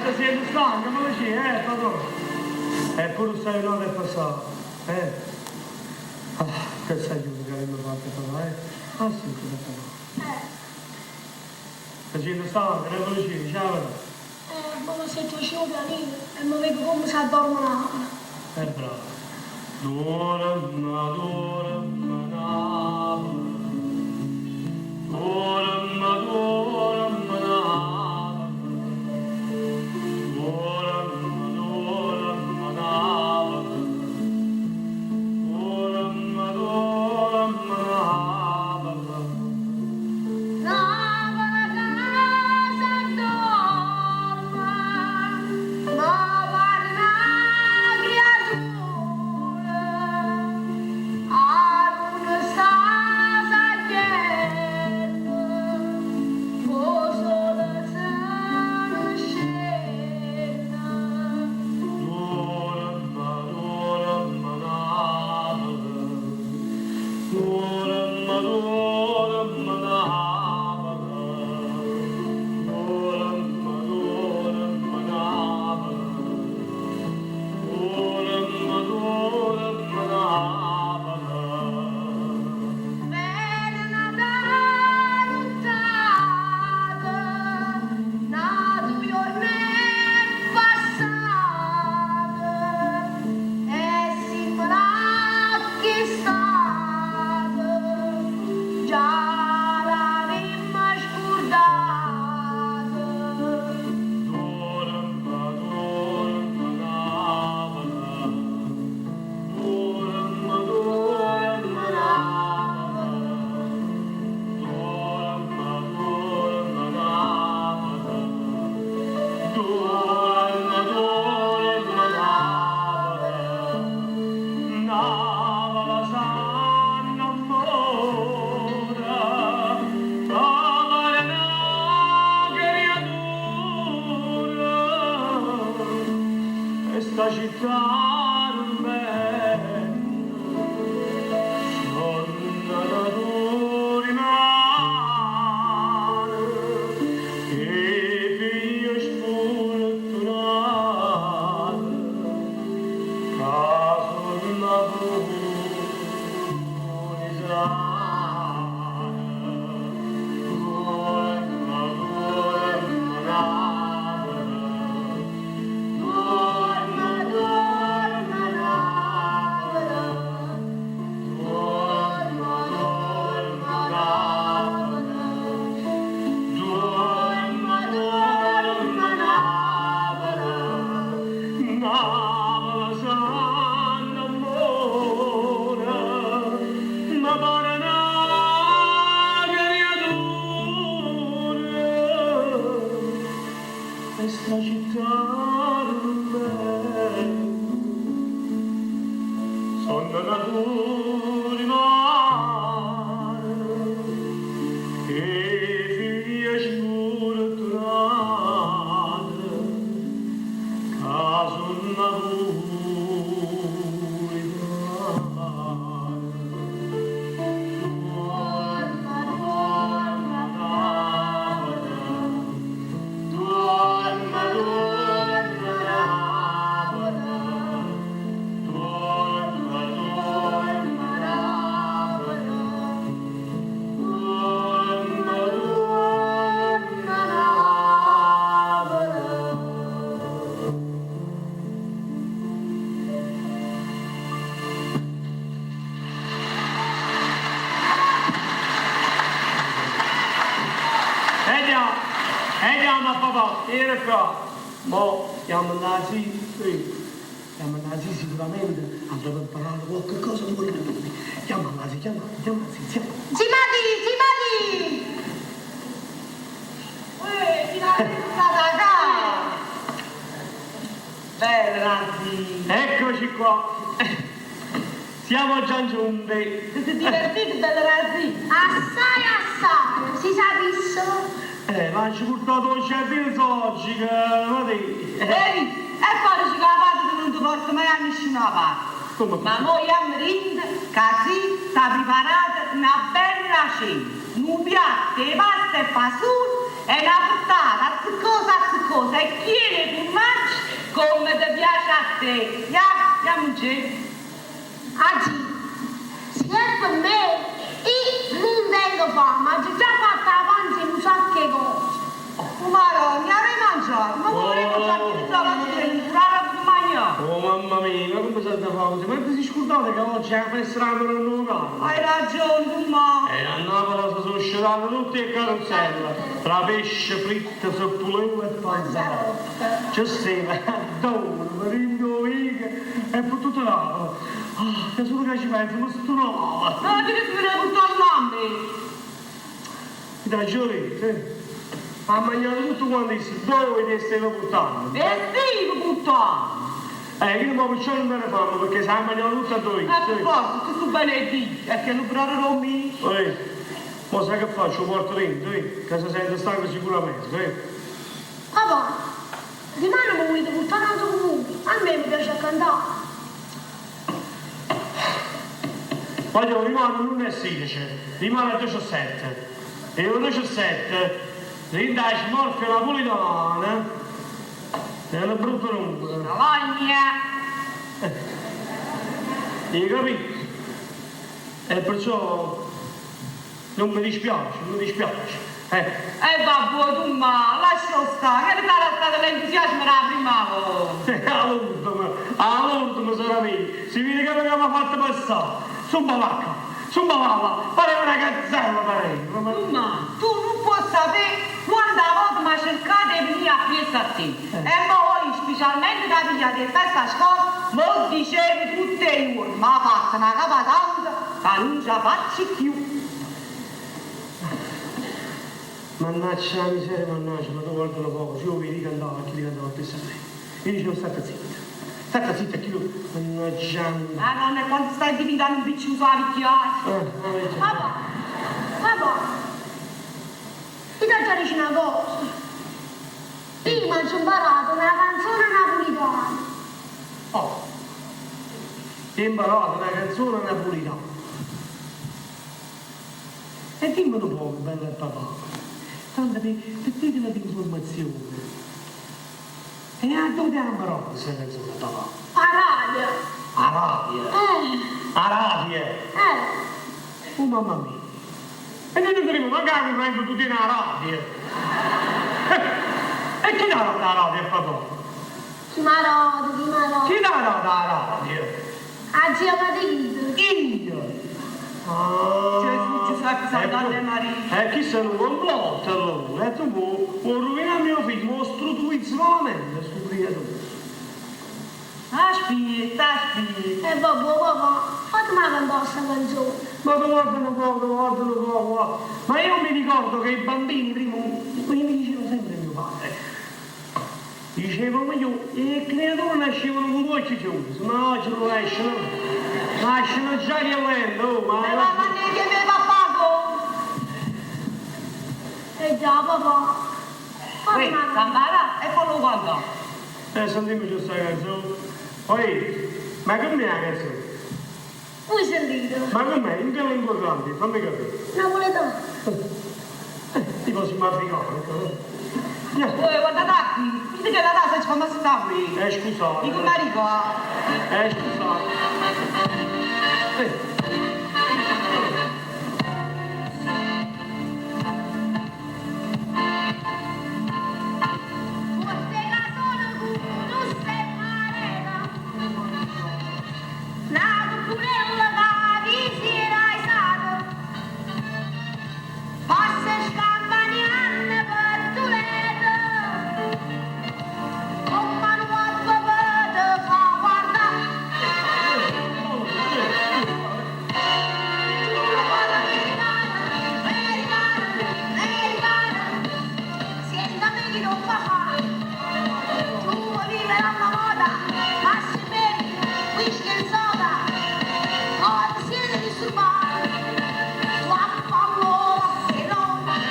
Te siente stanca, Lucia, eh, padrone? Eppure 'sta jurnata è passata, eh? Ah, che sagliuta che avimmo fatto, papà, eh? Ah sì, che papà. Eh. Te siente stanca, né, Lucia? Ciao, papà. Eh, ma mi sento vicino pianino e mi vedo come si addorme Napoli. Eh, bravo. Dorma, dorma, Napoli. Dorma, dorma, Napoli. Dorma, dorma, Napoli. Dorma, dorma, Napoli. Napoli ca s'addorme, me pare 'na criatura, 'a luna sta saglienno, 'o sole se ne scenne. Dorma, dorma, Napoli. Dorma, dorma, Napoli. Dorma, dorma, Napoli. Dorma, dorma, Napoli. Vene n'ata nuttata, n'atu juorno è passato e simmo a chist'ato, già l'avimmo scurdato. Dorma, dorma, Napoli. Dorma, dorma, Napoli. Dorma, dorma, Napoli. Dorma, dorma, Napoli. Napoli s'annammora, me pare 'na criatura e 'sta città durmenno sonna ca tu rimane 'e figlie sfurtunate ca so' napulitane. Dorma, dorma, Napoli. Dorma, dorma, Napoli. Dorma, dorma, Napoli. Dorma, dorma, Napoli. Napoli s'annammora, me pare 'na criatura e 'sta città durmenno sonna ca tu rimane 'e figlie sfurtunate ca so' napulitane. Dorma, dorma, Napoli. Dorma, dorma, Napoli. Dorma, dorma, Napoli. Dorma, dorma, Napoli. E già, e chiama papà, vieni qua. Mo chiamo la zia, sì. Chiama la zia sicuramente avrà preparato qualche cosa di quello che tu. Chiama la zia, chiama, chiama la zia, chiama. Zi Marì, zi Marì! Uè, finalmente stata ccà! Bella, zì! Eccoci qua. Siamo già giunti. Ti sei divertito, bella zì? Assai, assai, si sapissero. Ma ci portato il servizio oggi, che vedi? Ehi, e poi dice che la padre non ti porta mai a nessuna parte. Come? Ma mo jamm dint, che 'a zì t'ha preparato una bella cena, un piatto 'e pasta e fasul e una frittata a Azzeccosa, azzeccosa, e chiena 'e furmaggio comme te piace a te. Ja, jammuncenne. A zì, si è per me, io nun tengo fame, aggio già fatto 'a panza 'e nu sacco 'e cose. Oh, Maronna, avete mangiato? Ma come volete mangiare l'insalata di curare per mangiare? Oh mamma mia, ma come si fa così? Ma ti sei scordato che oggi è la festa della nonna Carla? Hai ragione, ma. E a Napoli si sono sciolate tutte le carrozzelle, tra pesce, fritto, soppuleo e panzerotto. Ci stava, adoro, per il vico e per tutta Napoli. Ah, che solo che ci penso, mi stonava. Ma che ti viene portato mamma? Ti dai giù, sì. Ha mangiato tutto quanto dove ti stai portando? E sì, buttando. Io non perciò non me ne fanno perché se ha mangiato tutto a due. E per forza, tutto benedetto, è che non brano mi. Ehi, ma sai che faccio? Porto dentro, che si sente stanco sicuramente, eh. Papà, rimane mi volete portare anche voi, a me mi piace cantare. Voglio, rimane non è 16, rimane a 17. E alle 17, rinda smorfia napolitana, è un brutto numero. Lavagna. Hai capito? E perciò non mi dispiace, non mi dispiace. E vabbè, tu ma, lascia stare, che sarà stato l'entusiasmo della prima volta. All'ultimo, all'ultimo sarà meglio. Si vede che mi ha fatto passare. Su balacca, su balalla, pareva una gazzella, pareva. Ma- Ma tu non puoi sapere quanta volta mi ha cercato di venire a appresso a te. E poi, specialmente da pigliare il festa a scuola, mi dicevi tutte i giorni, ma ha fatto una capa tanta che non ce la faccio più. Mannaggia la miseria, mannaggia, ma tu guarda un poco, se io vedi cantava, chi li cantava appresso a me. Io dicevo state zitta, state zitta, chi lo... Mannaggia. Madonna, quando stai diventando un picciuso a vecchiaia. Ah, Papà, papà, ti già dice una cosa. Io mi sono imparato una canzone napolitana. Oh, ti hai imparato una canzone napolitana. E dimmi un po', bello papà, tanto per titolo di informazione. E a dove ti hai imparato questa canzone, papà? Arabia. Arabia. Arabia. Eh, Oh mamma mia. E noi non dovremmo magari vengo tutti in Arabia. E chi dà l'Arabia, papà? chi m'ha dato, chi m'ha dato? Chi dà l'Arabia? A zia Matilde. Io! Ah. Gesù, Giuseppe, Sant'Anna e Maria. E chi se lo complotta allora? E tu vuoi rovinare mio figlio, vuoi strutturizzi malamente, sto creatore. Aspetta, aspetta. E vabbè, papà, fatemi cantare questa canzone. Ma guarda un poco, guarda un poco. Ma io mi ricordo che i bambini prima, mi diceva sempre mio padre, diceva, ma io, le creature nascevano con gli occhi chiusi, ma oggi non nascono, nascono già che lento, oh, E ma... mamma ne che aveva pago. Eh già, papà. Uè, Fatemi cantare. Sambara, e fallo cantare. Sentimi questa canzone. Poi, ma com'è la canzone? Voi sentite? Ma com'è? In che lingua canti? Fammi capire. Napoletano. Tipo siamo africani. Uè, guardate qui, vedi che la tassa ci fa stare qui. Scusate. Dico Marico. Scusate.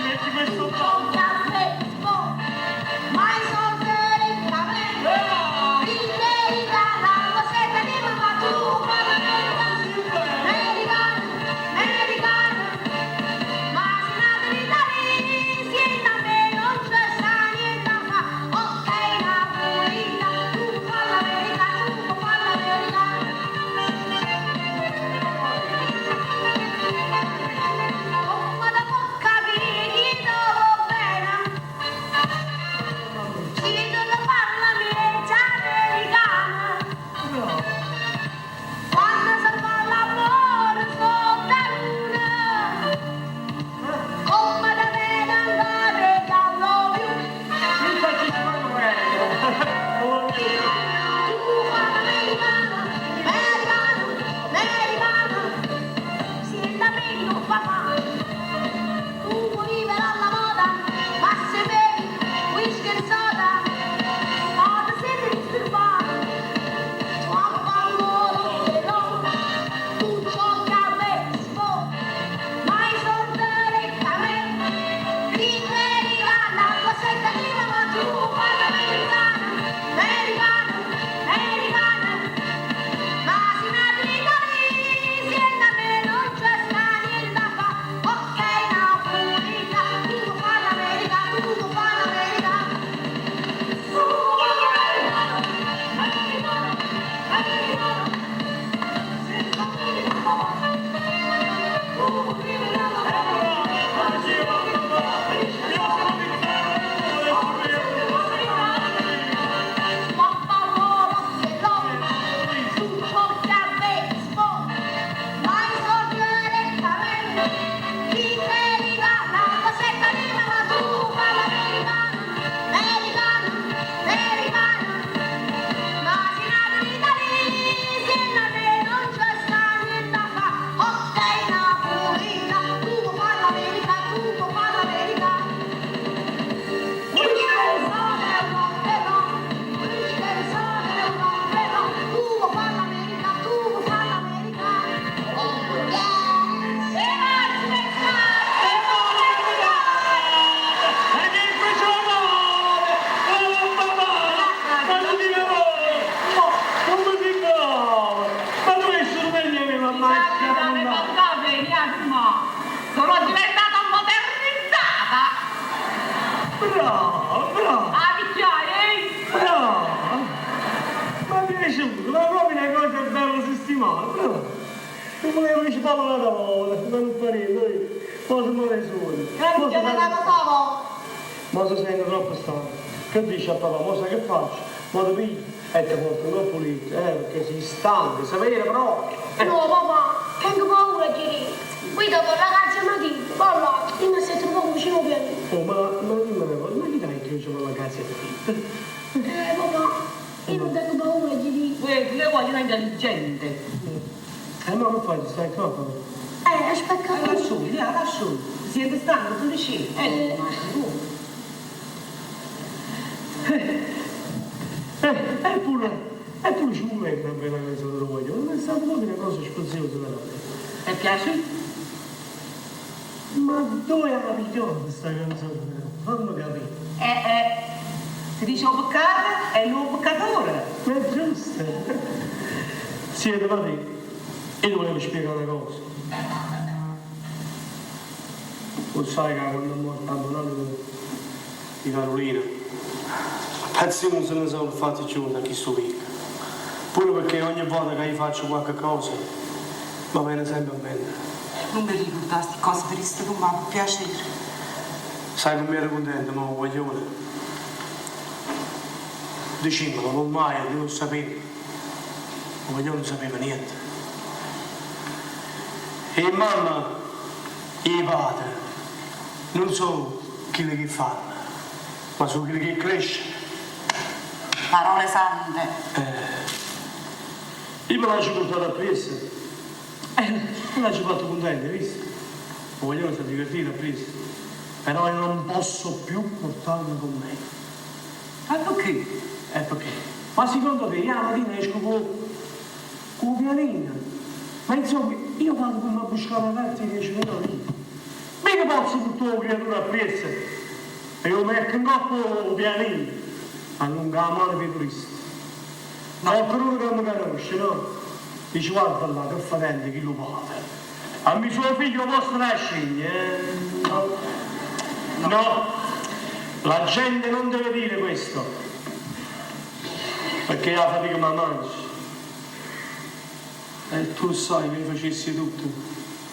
Metti questo qua. No, nun vulevo dicere papà n'ata vota, ma nun fa niente, oi, mo se more 'e suonno. E Mo se nun sente n'ata cosa. Mo se sente troppo stanco. Che dice a papà, mo sai che faccio? Mo te piglio e te porto 'ncopp' 'o lietto, eh, perché si stanco, si vede proprio. No, papà, tengo paura a girare. Guida con ragazzi e matita, va là, io mi sento un poco vicino al pianino. Oh, ma, ma dimmi una cosa, ma chi t'ha detto che c'è la cazzo di Papà, io non tengo paura a girare. Uè, tu le voglio una intelligente. Ma che fai? Stai qua? papà? Aspetta. Lasciò, via, lasciò. Siete stanco, tu dici. Ma tu. Eppure, eppure ci vuole una bella canzone lo voglio, non è stata proprio una cosa spaziosa veramente. Ti piace? Ma dove la pigliata questa canzone? Fammi capire. Si dice un peccato è un peccatore. Ma è giusto. Siete, vabbè, io volevo spiegare una cosa. Tu sai che quando è morta la nonna di Carolina, pezzi non se ne sono fatti giù da chi sto picco. Pure perché ogni volta che io faccio qualche cosa, mi viene sempre a mente. Non mi ricordare queste cose tristi, tu ma per piacere. Sai come ero contento, ma guaglione. Dicimelo, ormai io non sapevo. Ma guaglione non sapeva niente. E mamma e padre non sono quelli che fanno, ma sono quelli che crescono. Parole sante. Io me l'ho portato appresso. Me l'ho fatto contento, hai visto? Ma guaglione si è divertito appresso. Però io non posso più portarlo con me. Ma perché? Perché? Ma secondo te io la mattina esco con, con il pianino? Ma insomma, io vado come a buscare la carta di 10.000 lire. Mica posso portare la creatura appresso. E io metto in coppa il pianino. Allunga la mano per i turisti. No. Qualcuno che mi conosce, no? Dice guarda là, che fa dente, chi lo paga? A mio suo figlio posso lasciare, eh? No. No. La gente non deve dire questo. Perché la fatica mi mangia. E tu sai che io facessi tutto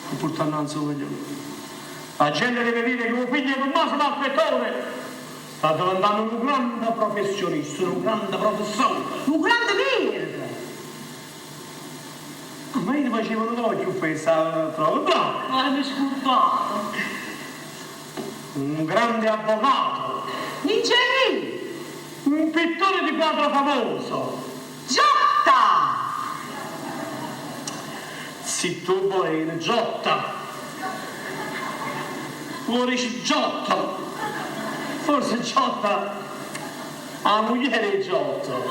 per portare innanzi il voglio. La gente deve dire che un figlio di Tommaso Marpettone sta diventando un grande professionista, un grande professore. Un grande verde. Ma io ti facevo un po' più festa, bravo. Ma mi scordato. Un grande avvocato. Ingegnere. Un pittore di quadro famoso. Giotta. Zitto bene, Giotta. Tu dici Giotto. Forse Giotta, la moglie di Giotto.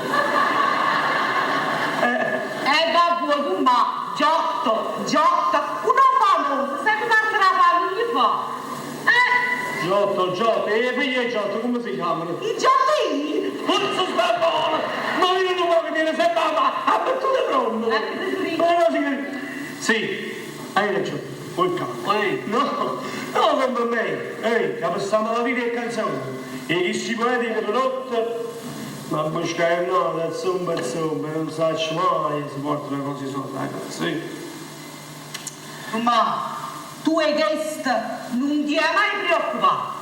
Vabbè, tu ma Giotto, Giotta, uno famoso, sempre parte la famiglia fa. Giotto, Giotto, e i figli di Giotto come si chiamano? I Giottini. Forse sta buono, ma io non voglio dire sempre a battuta pronta. Ma no, sì, sì, hai ragione, vuoi calma. No, no, come me, ehi, che passiamo la vita e canzone. E chi si poeti per notte, ma buscare no, da zumba zumba, non sa mai, si portano cose sotto, sì. Ma tu hai chiesto, non ti hai mai preoccupato,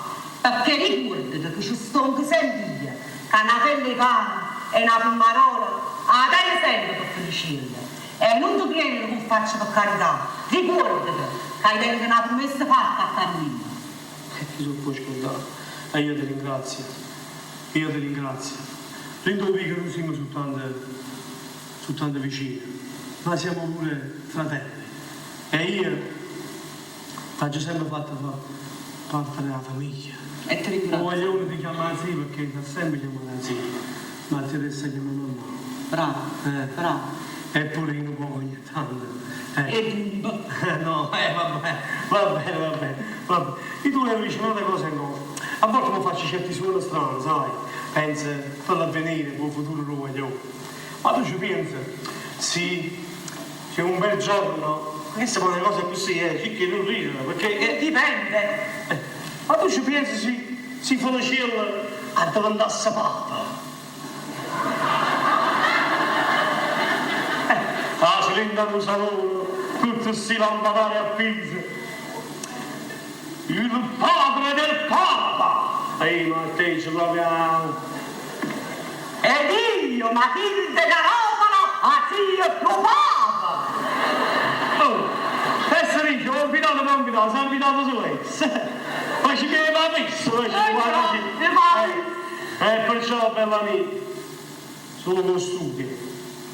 perché ricordati che ci sto anche sempre io, che una pelle di pane e una pomarola, la tieni sempre per felicirla. E non ti credere che faccio per carità, ricordati che hai detto una promessa fatta a Carolina. Ti sono puoi scordare. E io ti ringrazio. Io ti ringrazio. Rindovi che non siamo soltanto, soltanto vicini, ma siamo pure fratelli. E io ti ho sempre fatto parte della famiglia. E ti ringrazio. Voglio ti chiama zia perché ti ha sempre chiamato zia, ma ti adesso chiama mamma. Bravo, bravo. Eppure io non può ogni tanto. E dunque? No, va bene, va bene, va bene, va bene. Io tu volevo dire un'altra cosa ancora. A volte mi faccio certi suoni strani, sai? Penso per l'avvenire, per il futuro lo voglio. Ma tu ci pensi? Sì, se un bel giorno, questa è una cosa così, che non ridere, perché... Dipende. Ma tu ci pensi se si fa cielo a diventare papa? Ah, Trase dint' a nu salone, tutti sti lampadari appise. Il padre del Papa! E io m'atteggio proprio a... Ed io, Matilde Garofalo, 'a zia d' 'o Papa! Oh, e se dice, 'o 'nfitato p' 'o 'nfitato, s'ha 'nfitato sulo essa. Facimmo 'e papisse, facimmo 'e papisse. E perciò, bella mia, sulo cu 'o studio,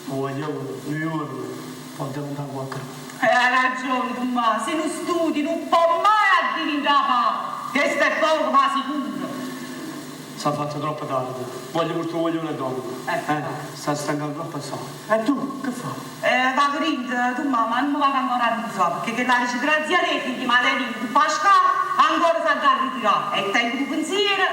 'o guaglione, nu juorno, po' addeventà quaccheduno. Hai ragione, Tummà, si nun studi nun può mai addivintà papa, chesto è poco ma sicuro. S'ha fatto troppo tardi, voglio purtà 'o guaglione a dormi. Eh, sta stancato troppo assai. E tu, che fai? Eh, vaco dinto, Tummà, ma nun me vaco ancora a ripusà, pecché chella disgraziata 'e figliema Adelina cu Pascale ancora s'adda arritirà e tengo nu pensiero,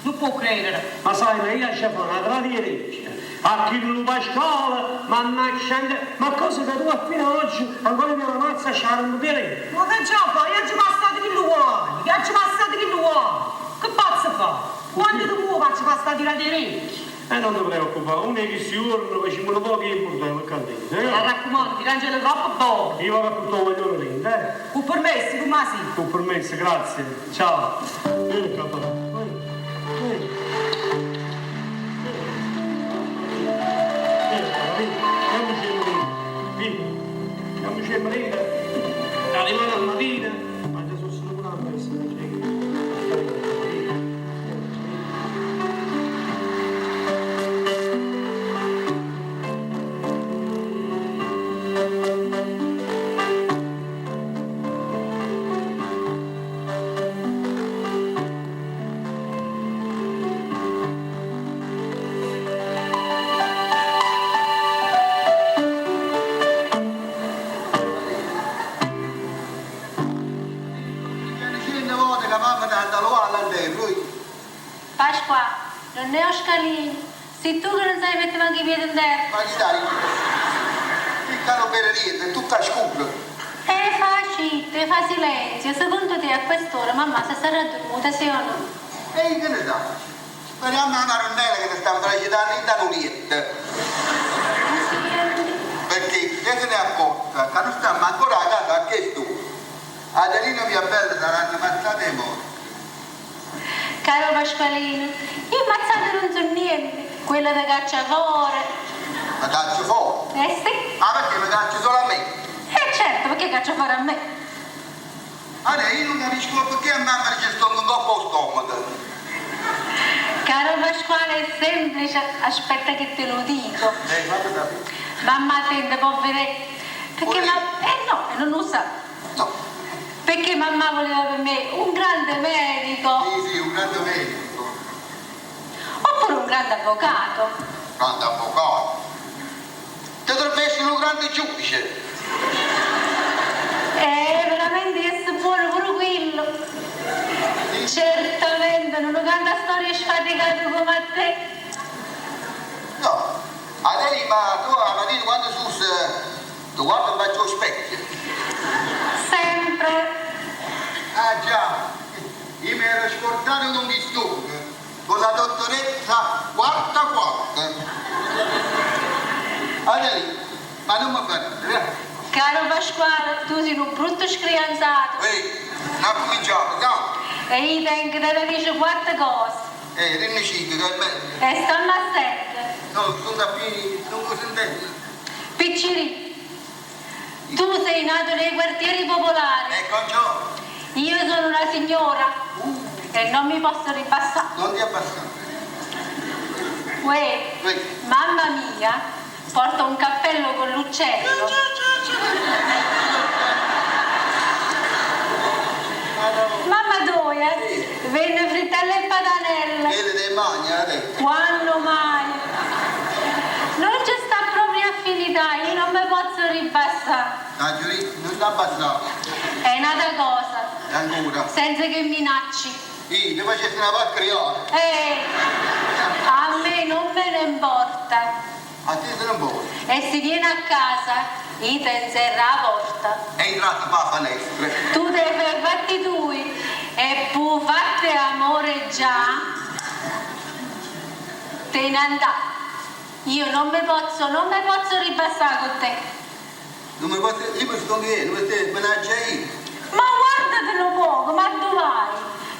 nun può credere. Ma sai, ma io aggia fa na trata 'e recchie a chillu Pascale, mannaggia ma cosa ca tu a fino a oggi ancora tiene 'a mazza c' 'a rumpere. Ma che aggia fa? Io aggio passato chillu guaio, io aggio passato chillu guaio. Che pozzo fa? Quanto te vuo' faccio fa sta tirata 'e recchie? E non ti preoccupà, uno 'e chisti juorne facimmo nu poco 'e burdello ccà dentro, eh? T'arraccomando, tirancelo troppo bone. Io vaco a purtà 'o guaglione dint, eh? Cu permesso, Tummasì. Cu permesso, grazie. Ciao. Vieni ccà papà, vieni, vieni. Vieni papà, vieni. Jammucenne dint, vieni. Jammucenne dint. Ca dimane a matina m'aggia sosere pure ampressa, aggia jì a faticà, vieni. Cient vote ca mamma t'ha luà là 'nterra, oi. Pasquà, nun è 'o scalino, si tu che nun saje mette manco 'e piede 'nterra. Ma chi t'ha ditto? Io ccà nun vero niente, è tutto ascuro. E fa zitto, e fa silenzio, secondo te a quest'ora mammà se sarrà addurmuta, sì o no? E io che ne saccio? Speriamo 'a Marunnella che te sta 'nfracitanno dint' a nu lietto. Ma sienti. Perché te se n'è accorta ca nun stammo ancora 'a casa a chest'ora. Adelina mia bella saranno mazzate 'e morte. Caro Pasqualino, io mazzate nun so niente, quello te caccia fore. Me caccia fore? Eh sì. Ma perché me caccia solo a me? Eh certo, perché caccia fore a me. Adè, io nun capisco pecché a mamma ce stongo 'ncopp' 'o stommaco. Caro Pasquale, è semplice, aspetta che te lo dico. Eh, famme sapè. Mamma attenta, po' vedè. Pecché ma... Eh no, e nun 'o sa. No. Pecché mammà voleva per me un grande medico. Sì, sì, un grande medico. Oppure un grande avvocato. Grande avvocato. Te dovrebbe essere un grande giudice. Eh, veramente jesse buono pure quello. Sì. Certamente, nu cantastorie sfaticato comme a te. No. Adelì, ma tu 'a matina quando sus te guarde 'nfaccia 'o specchio? Sempre. Ah già, io mi ero scordato di un disturbo con la dottoressa quarta quarta. Adelì, ma nun me fa ridere, eh? Caro Pasquale, tu si' nu brutto scrianzato. Uè, nun accuminciate, no? E io tengo da te dicere quatte cose. Eh, rinne cinche che è meglio. E stamme a sente. No, stongo a piedi, stongo sentendo. Piccirì, tu sei nato nei quartieri popolari. Ecco ciò. Io sono una signora e non mi posso ribassà. Non ti abbassare. Uè, Uè. mamma mia porta un cappello con l'uccello. Mamma toia venne frittelle e patanelle. Chelle te magna, adesso. Quanno mai? Non ce sta proprio affinità, io non me pozzo ribassà. T'aggio ditto, nun t'abbassà. È n'ata cosa. E ancora? Senza che minacci. Io te facesse una vacca Eh, a me non me ne importa. A te se ne importa. E si viene a casa, io te 'nzerro 'a porta. E io traso p' 'a fenestra. Tu te fai 'e fatti tuoi e puo' fatte amore già te ne andà. Io non me pozzo, non me pozzo ribassà cu te. Non mi posso, io mi sto io, non mi sto, me ne aggia io. Ma guardate un poco, ma dove vai?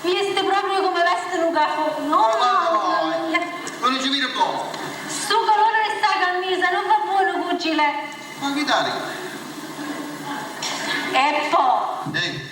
Vieste proprio come veste un cafone. No, Ma guarda mamma vai. mia. Non ci vedo buono. Sto colore di sta camicia non va buono con gilet. Ma chi dai? E poi, Ehi.